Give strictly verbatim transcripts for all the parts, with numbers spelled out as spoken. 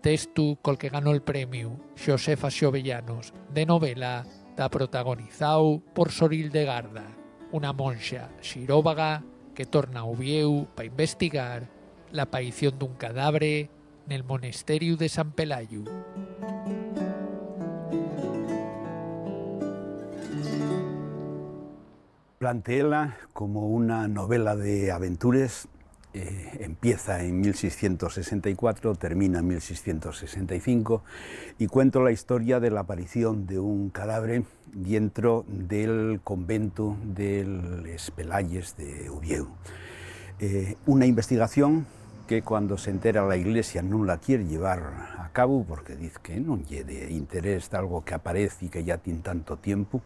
testu col que ganó'l premiu Xosefa Xovellanos de novela, ta protagonizáu por Sor Hildegarda, una monxa xiróvaga que torna a Uviéu pa investigar l'apaición d'un cadavre nel monesteriu de San Pelayu. Planteéla como una novela de aventures, eh, empieza en mil seiscientos sesenta y cuatro, termina en mil seiscientos sesenta y cinco, y cuento la historia de la aparición de un cadáver dientro del convento de les Pelayes de Uviéu. Eh, una investigación que cuando se entera la Iglesia nun la quier llevar a cabo, porque diz que nun ye de interés d'algo que aparez y que ya tien tanto tiempu,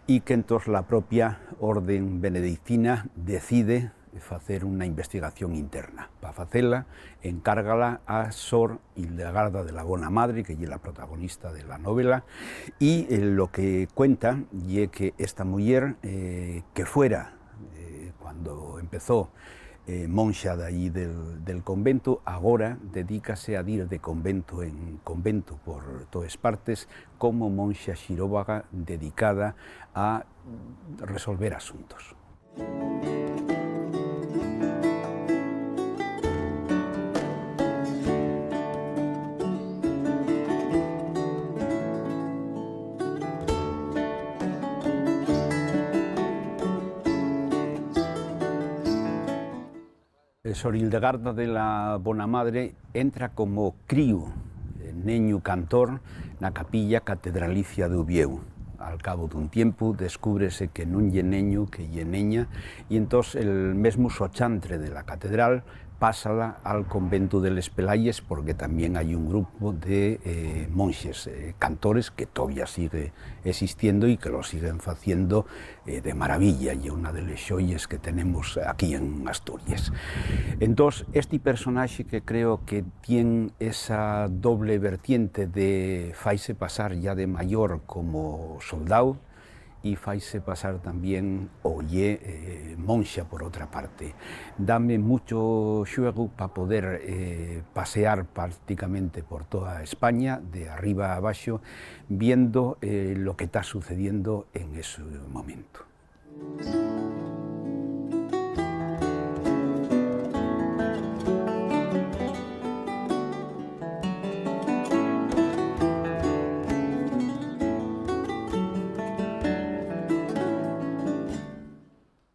y que entós la propia orden benedictina decide facer una investigación interna. Pa facela, encárgala a Sor Hildegarda de la Bona Madre, que ye la protagonista de la novela, y, eh, lo que cuenta ye que esta muyer, eh, que fuera, eh, cuando empezó, eh, monxa d'allí del, del convento, agora dedícase a dir de convento en convento por toes partes como monxa xiróvaga dedicada a resolver asuntos. Sor Hildegarda de la Bona Madre entra como críu, eh, neñu cantor, na capilla catedralicia d'Uviéu. Al cabo d'un tiempu, descúbrese que nun ye neñu, que ye neña, y entós el mesmu sochantre de la catedral pásala al conventu de les Pelayes, porque tamién hai un grupu de, eh, monxes, eh, cantores que tovía sigue esistiendo y que lo siguen faciendo, eh, de maravilla, ye una de les xoyes que tenemos aquí en Asturies. Entós, esti personaxe que creo que tien esa doble vertiente de faise pasar ya de mayor como soldao y faise pasar tamién o ye, eh, monxa por otra parte. Dame mucho xuegu pa poder, eh, pasear prácticamente por toda España, de arriba a abaxo, viendo, eh, lo que ta sucediendo en ese momento.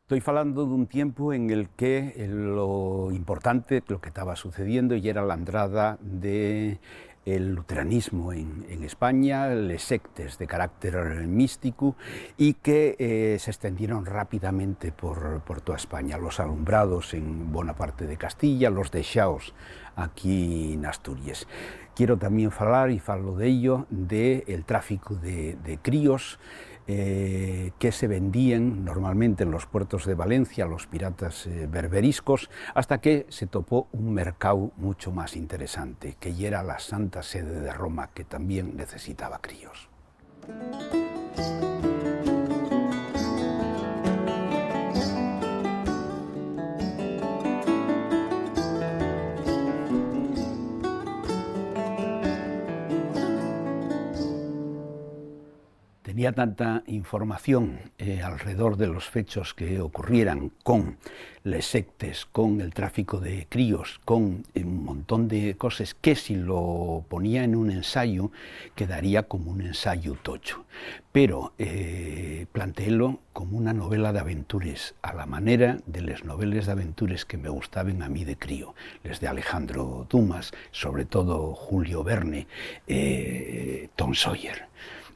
Toi falando d'un tiempu en el que, eh, lo importante, lo que taba sucediendo, yera la entrada de el luteranismo en, en España, les sectes de carácter místico, y que, eh, se estendieron rápidamente por, por toda España, los alumbrados en bona parte de Castilla, los dexaos aquí en Asturies. Quiero también falar, y falo d'ello, de el tráfico de, de críos, eh, que se vendíen normalmente en los puertos de Valencia a los piratas, eh, berberiscos, hasta que se topó un mercáu mucho más interesante, que yera la Santa Sede de Roma, que también necesitaba críos. Tenía tanta información, eh, alredor de los fechos que ocurrieran con les sectes, con el tráfico de críos, con, eh, un montón de coses que si lo ponía en un ensayu, quedaría como un ensayu tocho. Pero, eh, planteélo como una novela d'aventures, a la manera de les noveles d'aventures que me gustaben a mí de crío, les de Alejandro Dumas, sobre todo Julio Verne, eh, Tom Sawyer.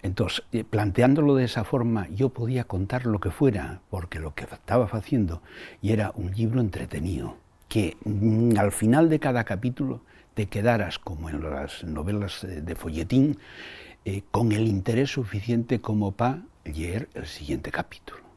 Entós, eh, planteándolo de esa forma, yo podía contar lo que fuera, porque lo que fa-, taba faciendo yera un llibro entretenío, que, mm, al final de cada capítulo te quedaras, como en las novelas, eh, de folletín, eh, con el interés suficiente como pa lleer el siguiente capítulo.